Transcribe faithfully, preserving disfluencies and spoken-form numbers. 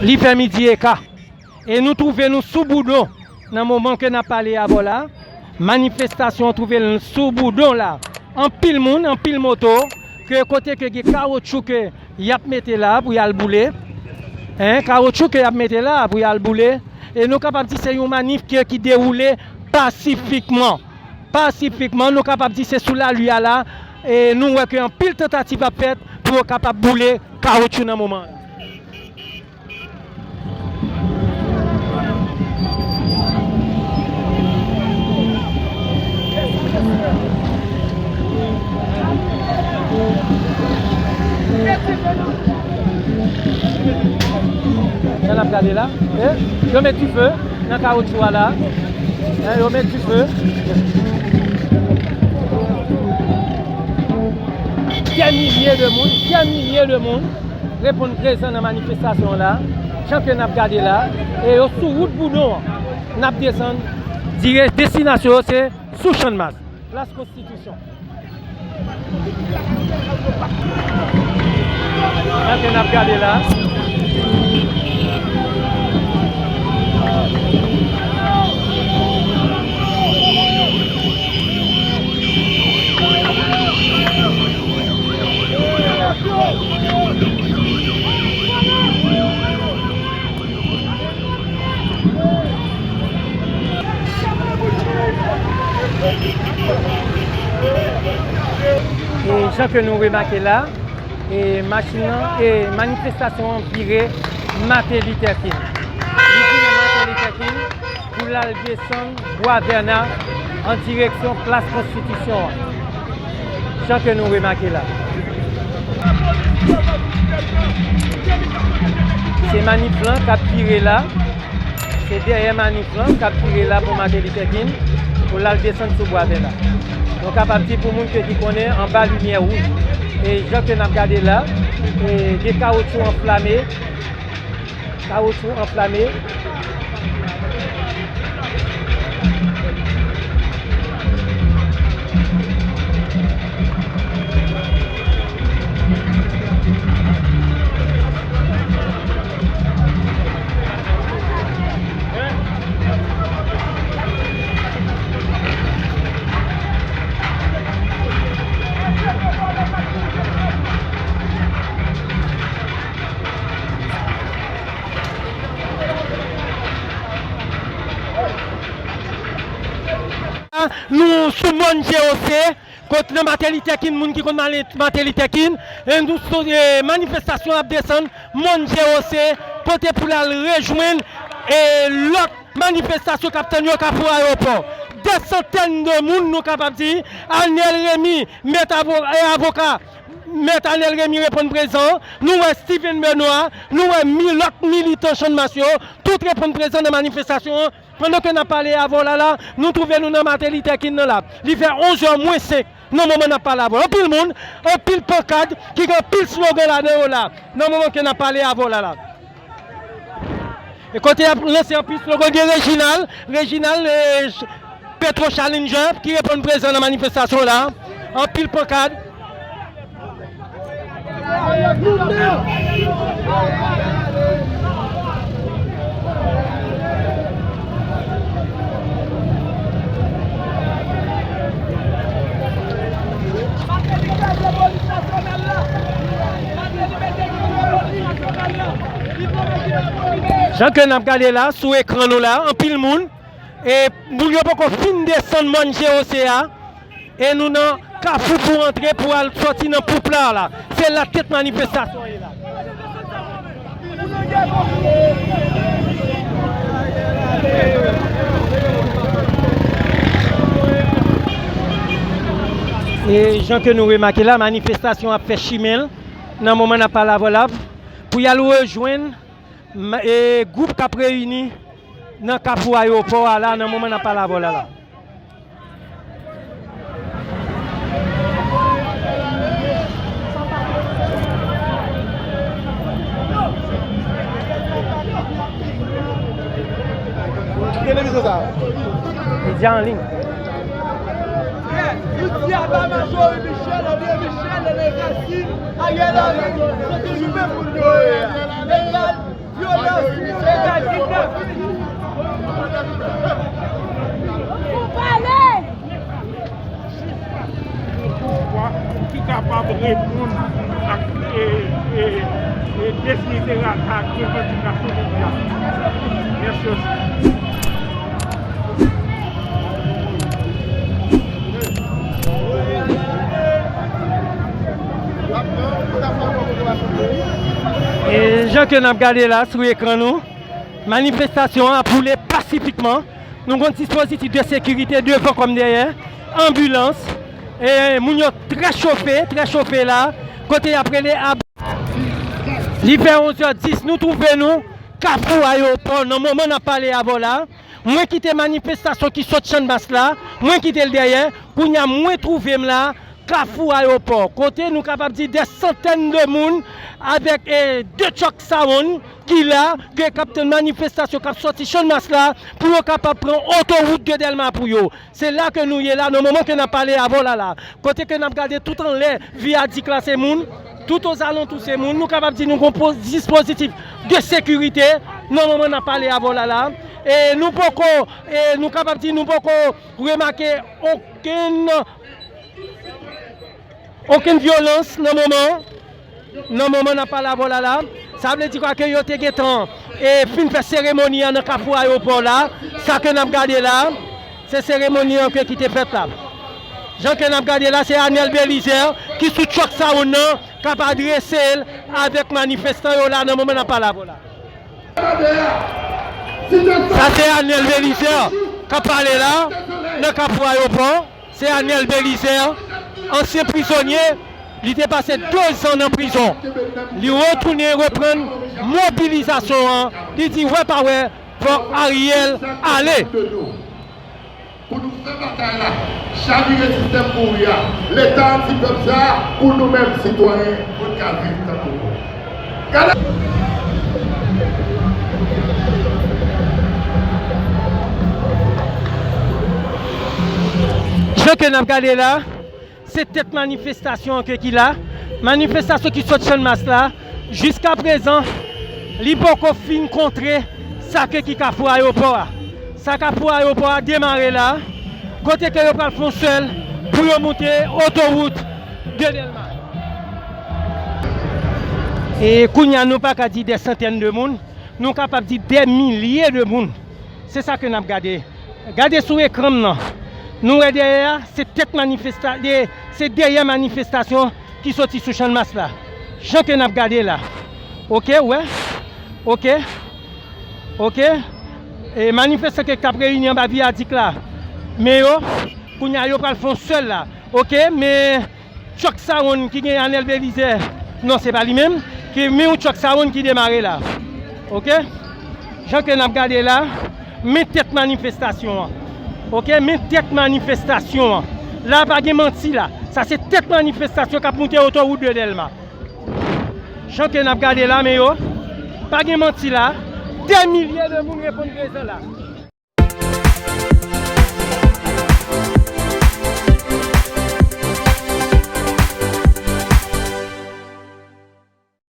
Li fè midi eka. E nou twouve nou sou Boudon nan moman ke n ap pale avè w la. Manifestasyon an twouve l sou Boudon la. Anpil moun, anpil moto, ke kote ke gen kawotchou ke y ap mete la pou y al boule. Hein, kawotchou ke y ap mete la pou y al boule. E nou kapab di se yon manif ke, ki dewoule pasifikman. Pasifikman, nou kapab di se sou lari a la, e nou wè ke anpil tantativ ap fèt pou yo kapab boule kawotchou nan moman an. Sa n ap gade la, eh, yo met dife nan kawotchou a la. Eh, yo met dife. Dè milye de moun, dè milye de moun reponn prezan nan manifestasyon an la, jan ke n ap gade la, e yo sou wout Boudon an. N ap desann, dire-, destinasyon yo se sou Channmas, Plas Konstitisyon. Sa ke n ap gade la. E jan ke nou remake la, e machin nan, e manifestasyon an vire Martin Luther King. Li vire Martin Luther King pou l al desann Bwa Vèna an direksyon Plas Konstitisyon an. Jan ke nou remake la. Se manif lan k ap vire la. Se dèyè manif lan k ap vire la pou Martin Luther King, pou l al desann sou Bwa Vèna. Nou kapab di pou moun ke ki konnen anba limyè wouj. E jan ke n ap gade la, e gen kawotchou anflame. Kawotchou anflame. Nou sou mòn G O C, kot nan Martin Luther King, moun ki konn Martin Luther King, e nou sou, e, manifestasyon ap desann mòn G O C, kote pou l al rejwenn, e, lòt manifestasyon k ap tann yo Kafou Ayewopò. Dè santèn de moun, nou kapab di, Anèl Remy, mèt avo-, e, avoka, Mèt Anèl Remy reponn prezan, nou wè Steven Benoît, nou wè mi-, lòt militan Channmas yo, tout reponn prezan nan manifestasyon an. Pandan ke n ap pale avè w la la, nou twouve nou nan Martin Luther King nan la. Li fè onz è mwens senk nan moman n ap pale avè w. Anpil moun, anpil pankad, ki gen anpil slogan ladan yo la, nan moman ke n ap pale avè w la la. E kote y ap lanse anpil slogan, gen Reginald, Reginald, e, Petro Challenger ki reponn prezan nan manifestasyon la. Anpil pankad. Jan ke n ap gade la, sou ekran nou la, anpil moun. E moun yo poko fin desann mòn G O C a. E nou nan kafou pou antre, pou al sòti nan Pouplar la. Se la tèt manifestasyon an ye la. E jan ke nou remake la, manifestasyon ap fè chimen l nan moman n ap pale avè w la, pou y al rejwenn m-, e, gwoup k ap reyini nan Kafou Ayewopò a la, nan moman n ap pale avè w la la. Televizyon sa a. Medya anliy. Nou di aba Majori Michel, André Michel, René Racine, Ariel Henry, se toujou menm moun yo ye a. Legal, vyolans, Pou pale! Yon pouvwa ki kapab reponn ak, e, e, e, dezidera ak revandikasyon popilasyon. Mèsi anpil. E jan ke n ap gade la sou ekran nou, manifestasyon an ap woule pasifikman. Nou gon dispozitif de sekirite devan kòm dèyè, anbilans, e moun yo trè chofe, trè chofe la, kote y ap rele ab-, li fè onz è dis, nou twouve nou Kafou Ayewopò nan moman n ap pale avè w la. Mwen kite manifestasyon ki sot Channmas la, mwen kite l dèyè, kounye a mwen twouve m la, Kafou Ayewopò, kote nou kapab di dè santèn de moun avèk, e, de tchòk sawonn ki la, ke k ap tann manifestasyon k ap sòti Channmas la pou yo kapab pran otowout de Dèlma pou yo. Se la ke nou ye la, nan moman ke n ap pale avè w la la. Kote ke n ap gade tout anlè viyadik la, se moun, tout ozalantou, se moun. Nou kapab di nou gon po-, dispozitif de sekirite nan moman n ap pale avè w la la. E nou poko, e nou kapab di nou poko remake okenn okenn vyolans nan moman, nan moman n ap pale avè w la la. Sa vle di kwa ke yo te gentan, e, fin fè seremoni an nan Kafou Ayewopò la. Sa ke n ap gade la, se seremoni an ke ki te fèt la. Jan ke n ap gade la, se Anèl Belizaire ki sou tchòk sawonn nan, k ap adrese l avèk manifestan yo la nan moman n ap pale avè w la. Sa se Anèl Belizaire k ap pale la, nan Kafou Ayewopò. Se Anèl Belizaire, ansyen prizonye, li te pase de zan nan prizon. Li retounen reprann mobilizasyon an, li di wè pa wè, fòk Ariel ale. Pou nou fè batay la, chavire sistèm pouri a. Leta anti-pèp sa a, pou nou menm sitwayen, pou n ka viv tankou moun. Gade! Jan ke n ap gade la, se tèt manifestasyon an ke ki la. Manifestasyon ki sot Channmas la, jiskaprezan, li poko fin kontre sa ke ki Kafou Ayewopò a. Sa Kafou Ayewopò a demare la, kote ke yo pral fè yon sèl pou yo moute otowout de Dèlma. E kounye a, nou pa ka di dè santèn de moun, nou kapab di dè milye de moun. Se sa ke n ap gade. Gade sou ekran m nan. Nou wè dèyè a, se tèt manifesta-, de, se dèyè manifestasyon ki soti sou Channmas la. Jan ke n ap gade la. Oke, wè. Oke. Oke. E manifestan ke k ap reyini anba viyadik la. Men yo, kounye a yo pral fè yon sèl la. Oke, men tchòk sawonn ki gen Anèl Belizaire, non, se pa li menm, ki men yon tchòk sawonn ki demare la. Oke? Jan ke n ap gade la, men tèt manifestasyon an. Oke? Men tèt manifestasyon an. La pa gen manti la. Sa se tèt manifestasyon k ap moute otowout de Dèlma. Jan ke n ap gade la, men yo, pa gen manti la. Dè milye de moun reponn prezan la.